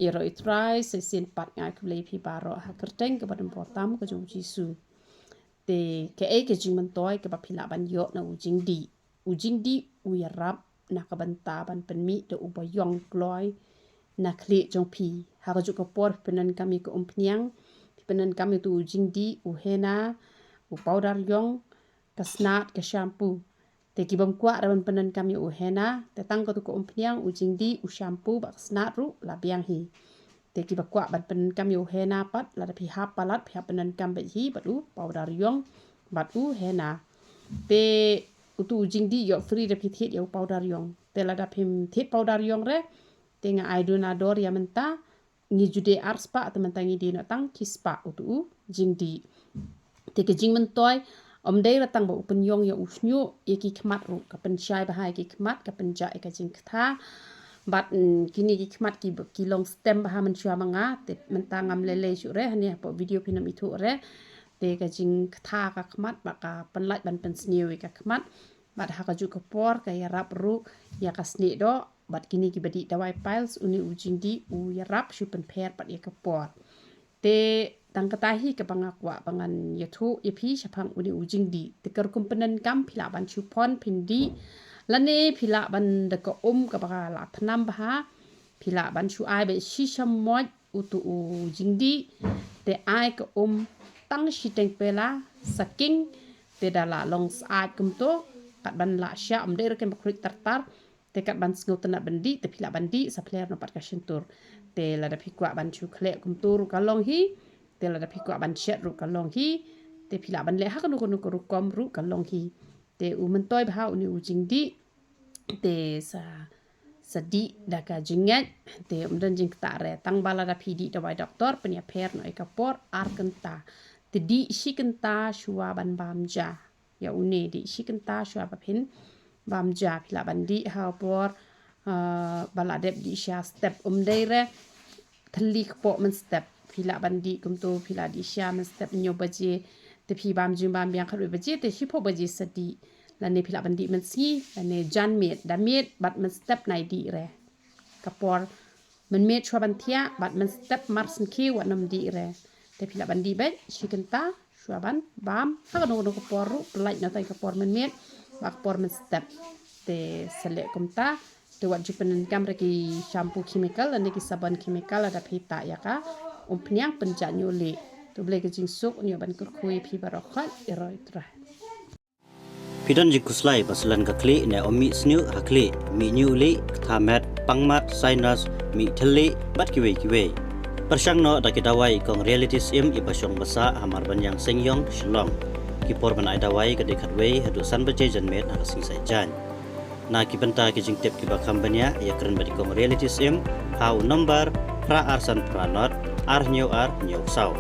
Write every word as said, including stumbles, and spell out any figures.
Ïaroh ïa u Trai, sa shisien pat nga ai khublei ïa phi baroh ha ka kyrteng kaba don bor tam ka jong u Jisu. Te kaei ka jingmyntoi kaba phi lah ban ïoh na u jingdih? U jingdih u ïarap na ka bynta ban pynmih da u baïong kloi na khlieh jong phi. Ha kajuh ka por phi pyndonkam ïa ka umphniang, phi pyndonkam ïa utu u jingdih, u henna, u powder ïong, ka snad, ka shampoo. Te ki bym kwah ruh ban pyndonkam ïa u henna, te tang katu ka umphniang, u jingdih, u shampoo bad ka snad ruh la biang hi. Te kiba kwah ban pyndonkam ïa u henna pat, lada phi hap palat, phi hap pyndonkam beit hi bad u powder ïong bad u henna. Te utu u jingdih ïoh free da phi thied ïa u powder ïong. Te lada phim thied powder ïong re, te nga ai duna dor ïa mynta, ngi ju dei ar spah, te mynta ngi dei noh tang ki spah utu u jingdih. Te ka jingmyntoi ym dei ruh tang ba u pynïong ïa u shñiuh, ïa ki khmat ruh ka pynshai bha ïa ki khmat, ka pynjah ïa ka jingkha. Bad, mm, kine ki khmat ki, ki long stem bha mynshuwa ma nga, te mynta ngam lei lei shuh re, hangne hapoh video phin ym ithuh re. Te ka jingkha ka khmat bad ka pynlait ban pynsniew ïa ka khmat. Bad ha kajuh ka por ka ïarap ruh ïa ka snieh doh, bad kine kiba dih dawai piles, une u jingdih u ïarap shu pynpher pat ïa ka por. Te tang kata hi kaba nga kwah ba ngan ïathuh ïa phi shaphang une u jingdih. Te ka rukom pyndonkam, phi lah ban shu phon phin dih, lane phi lah ban da ka um kaba la thnam bha, phi lah ban shu ai beit shi shamoit utu u jingdih. Te ai ka um tang shiteng pela, sa king, te da la long syaid kumto, kat ban lah shah, ym dei ruh kem ba khluit tar tar. Te kat ban sngewtynnat ban dih, te phi lah ban dih sa phler noh pat ka shyntur. Te lada phi kwah ban shu khleh kumto ruh ka long hi. Te lada phi kwah ban shet ruh ka long hi. Te phi lah ban leh ha kano kano ka rukom ruh ka long hi. Te u myntoi bha une u jingdih, te sa, sa dih da ka jingngeit. Te ym don jingktah re, tang ba lada phi dih dawai doktor, pynïapher noh ïa ka por ar kynta. Te dih shi kynta shuwa ban bam ja. Ïa une dih shi kynta shuwa ba phin bam ja. Phi lah ban dih ha ka por, ah, ba la dep dih sha step, ym dei re thylli kpoh mynstep. Phi lah ban dih kumto, phi lah dih sha mynstep hynñiew baje, te phi bam jingbam biang khatwei baje, te shiphew baje sa dih. Lane phi lah ban dih mynsngi, lane jan miet, da miet bad mynstep nai dih re. Ka por mynmiet shuwa ban thiah bad mynstep mar sngewkhiew wat nym dih re. Te phi lah ban dih beit shi kynta shuwa ban bam, ha kano kano ka por ruh, pynlait noh tang ka por mynmiet bad ka por mynstep. Te sa leh kumta, te wat ju pyndonkam re ki shampoo chemical lane ki sabon chemical lada phi tah ïa ka umphniang, pynjah ñiuh lieh. To U Blei ka jingsuk un ïoh ban kyrkhu ïa phi baroh khoit. Ïaroh ïa U Trai. Phi don jingkhuslai ba syllon ka khlieh ne ym mih sniew ha khlieh, mih ñiuh lieh, ktha met, pang mat, sinus, mih thylliej bad kiwei kiwei? Pyrshang noh da ki dawai Kong Reality Syiem iba shong ba sah ha Marbaniang Seiñiong, Shillong. Ki por ban ai dawai ka dei khatwei haduh san baje janmiet ha ka sngi Saitjaiñ. Na ki bynta ki jingtip kiba kham bniah, ïakren bad i Kong Reality Syiem ha u nombar phra ar san phra nod ar hynñiew ar hynñiew saw.